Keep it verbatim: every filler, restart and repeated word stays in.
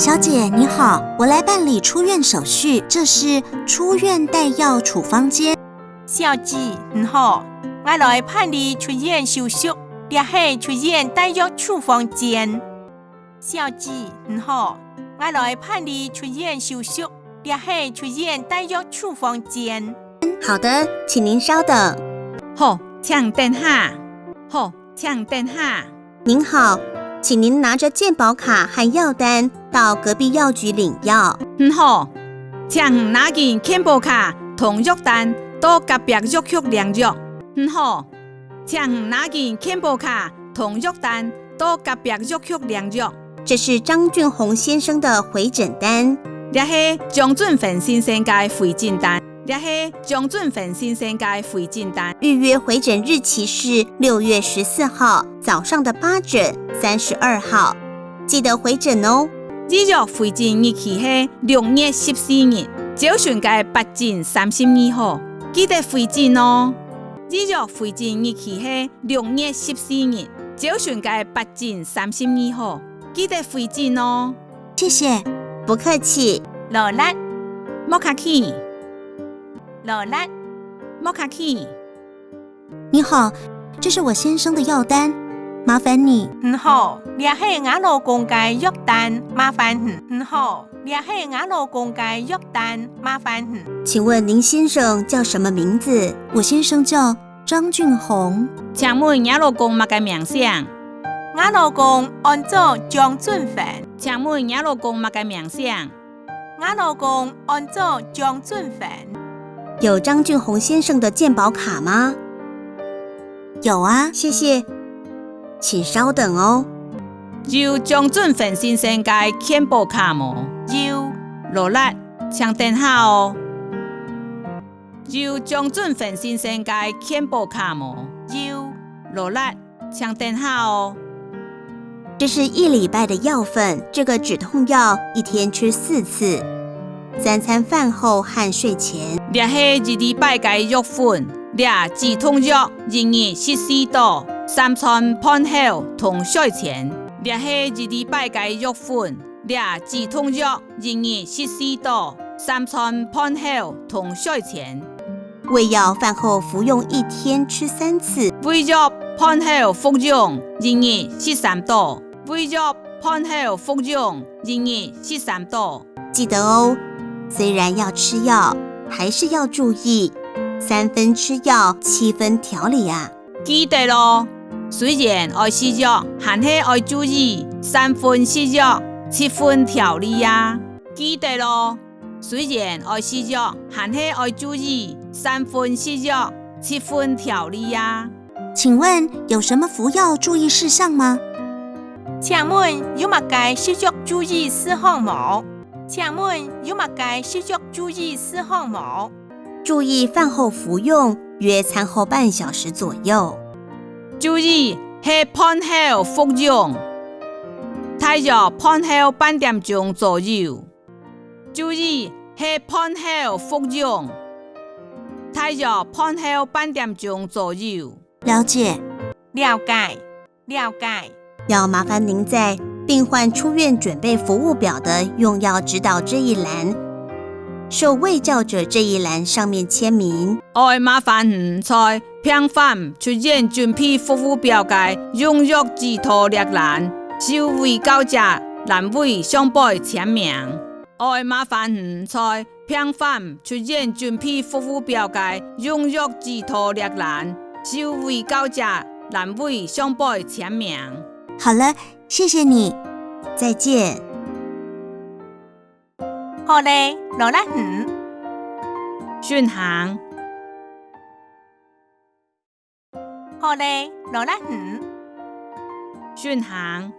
小姐，你好，我来办理出院手续，这是出院带药处方间。小姐，你好，𠊎來辦理出院手續，這係出院帶藥處方间。小姐，你好，𠊎來辦理出院手續，這係出院帶藥处方间。好的，请您稍等。好，请等下。好，请等下。您好，请您拿着健保卡和药单到隔壁药局领药。你好，请拿紧健保卡同药单到隔壁药局领药。你好，请拿紧健保卡同药单到隔壁药局领药。这是张俊宏先生的回诊单。这係张俊宏先生个回诊单。这係张俊宏先生个回诊单。预约回诊日期是六月十四号早上的八诊，三十二号。记得回诊哦。预约回诊日期係六月十四日，朝晨个八点三十二分。记得回诊哦。预约回诊日期係六月十四日，朝晨个八点三十二分。记得回诊哦。谢谢。不客气。勞力。莫客气。勞力。莫客气。你好，这是我先生的药单，麻烦你。你好，这係吾老公个药单，麻烦你。你好，这係吾老公个药单，麻烦你。请问您先生叫什么名字？我先生叫张俊宏。请问若老公么个名姓？吾老公安做张俊宏。请问若老公么个名姓？吾老公安做张俊宏。有张俊宏先生的健保卡吗？有啊。谢谢，请稍等哦。有张俊宏先生个健保卡无？有。勞力，请等下哦。 有张俊宏先生个健保卡无？有。勞力，请等下哦。这是一礼拜的药粉，这个止痛药一天吃四次，三餐饭后和睡前。这係一礼拜个药粉，这止痛药一日食四到，三餐饭后同睡前。这係一礼拜个药粉， 这止痛药一日食四到，三餐饭后同睡前。胃药饭后服用一天吃三次。胃药饭后服用一日食三到。胃药饭后服用一日食三到。记得哦，虽然要吃药，还是要注意，三分吃药，七分调理啊。 记得咯，虽然爱食药，还係爱注意，三分食药，七分调理啊。记得咯，虽然爱食药，还係爱注意，三分食药，七分调理啊。请问有什么服药注意事项吗？请问有么个食药注意事项无？请问有么个食药注意事项无？ 注意饭后服用，约餐后半小时左右。注意係饭后服用，大约饭后半点钟左右。注意係饭后服用，大约饭后半点钟左右。了解。了解。 了解。要麻烦您在病患出院准备服务表的用药指导这一栏，受卫教者这一栏上面签名。爱麻烦你在病患出院准备服务表个用药指导这栏，受卫教者栏位上背签名。 爱麻烦你在病患出院准备服务表个用药指导这栏，受卫教者栏位上背签名。好了，谢谢你。再见。好咧，勞力你。順行。 好咧，勞力你。順行。